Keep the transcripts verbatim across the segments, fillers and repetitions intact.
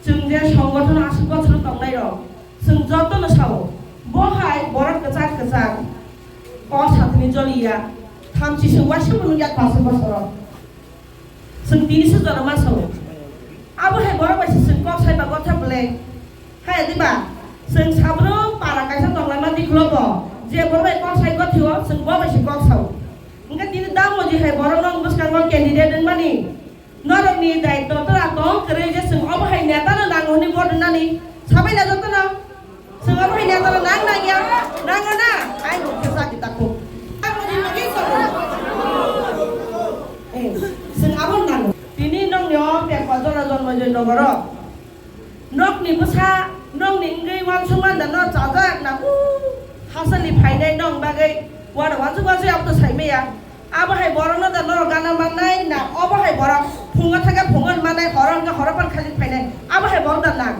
Chwng je songgothon aswk bochor tongnai rok, chwng jotono sao, bo hai borok kwchang kwchang kok satini joliya, thamchi se uaisa phunukya pash bosoro. Chwng tini se joroma sao. Abo hai borok bai se chwng kok saiba gotha belai. Hai diba? Chwng sabro para kaisa tonglaima diklo bo. Je borok bai kok sai gothio, chwng bo bai se kok sao. Hwnkhe tini da moji hai borok no bwskango candidate wngmani. Norokni daitw tora tong kwrwi je chwng obo hai neta no nango hwnwi vote rwnani. Sabai na jotono. Chwng obo hai neta no nang nangya. Nango na? Ai no khe chaki takuk. Ang moji moji tongo. Eh, chwng abo nango. Tini nokni o pekwa jora jonmo joi nogoro. Nokni bwsa, nokni wngwi uansukma da no chajak na, u, hasani phainai nokni bagwi, uano uansuk uansuk abo to saimaya. Abo hai borokno da norok gana mannai na, obo hai borok phungo thangkhe phungo mannai, horo hwnkhe horo phano khajik phainai, abo hai borok da nang.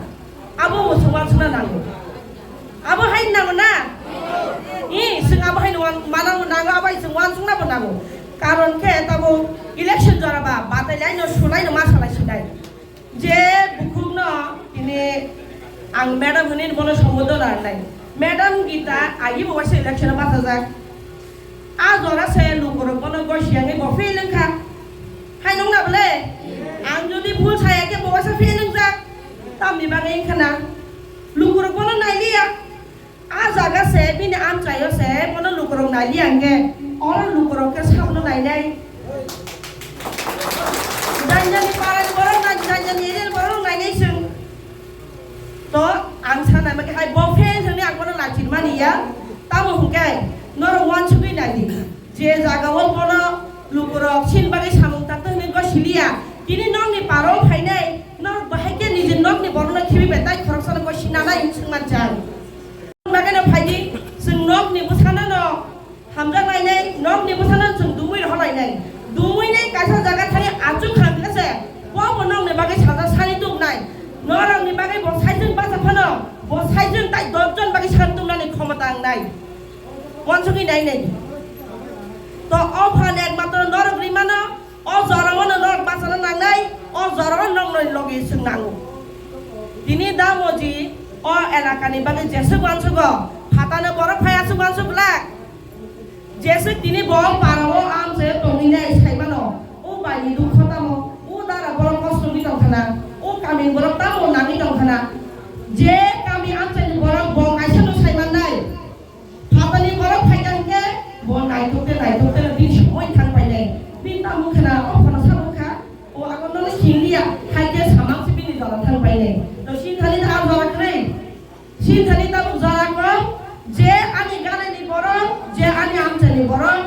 Abo bo chwng uansukna nango. Abo hai nango na? I, chwng abo hai no wan-, manango nango, abo hai chwng uansukna bo nango. Karon khe tabo election jora ba, batai lai no, sulai no, ma salai sinai. Je bukhukno tini ang madam hwnwi bono sombodon rwnai. Madam Gita agi bo waisa election o bachajak. A jora se lukurok bono gosi yangwi bo fail wngkha. Hai nung na bole? Ang jodi bhul saya khe bo waisa fail wngjak. Tamni bagwi wngkha na? Lukurok bono nailiya. A jaga se bini amchaio se bono lukurok nailiya hwnkhe, oro lukurok khe sabono nainai. Janjani parani borok nai, janjani area ni borok nainai chwng. To ang sana hwnkhe hai bo fail hwnwi ang bono lachirmani ya. Tamo hwnkhe norok uansugwi naidi. Je jagao bono lukurok chini bagwi samung tangtwi hwnwi gosiliya, tini nokni parao phainai, norok bahai khe niji nokni borokno khibi bai tai khoroksano gosi nanai hwnwi swngmanchang. Bagwino phaidi, chwng nokni bwsano no hamjak lainai, nokni bwsano chwng dumui rohor lainai. Dumui ni kaisa jaga thani achuk kha hwnkhe se, bo bo nokni bagwi sajak sani tubnai. Norokni bagwi bo saichung bacha phano, bo saichung tai dosh jon bagwi sani tubnani khomota wngnai. Uansugwi nainai. To o phan ekmatro norok rimano, o jorao no norok bachana nangnai, o jorao nokno logi chwng nango. Tini da moji o elakani bagwi jeswk uansugo, phatano borok phai aswk uansuk glak. Jeswk tini bo parao amchaio tongwi nai saimano, o baini dukho tamo, o dara borok kosto wngwi tongkhana, o kamini borok tamo nangwi tongkhana. Je kami amchaini borok bo kaisa no saimannai. Phatani borok phaikha hwnkhe bo naitok de naitok de bini somoi thang painai. Bini tamo khna o phano sabo kha, o agon no hinliya, hai khe samang se bini jora thang painai. To sini thani ta jora kwrwi. Sini thani tabuk jora kok, je ani ganani borok, je ani amchaini borok,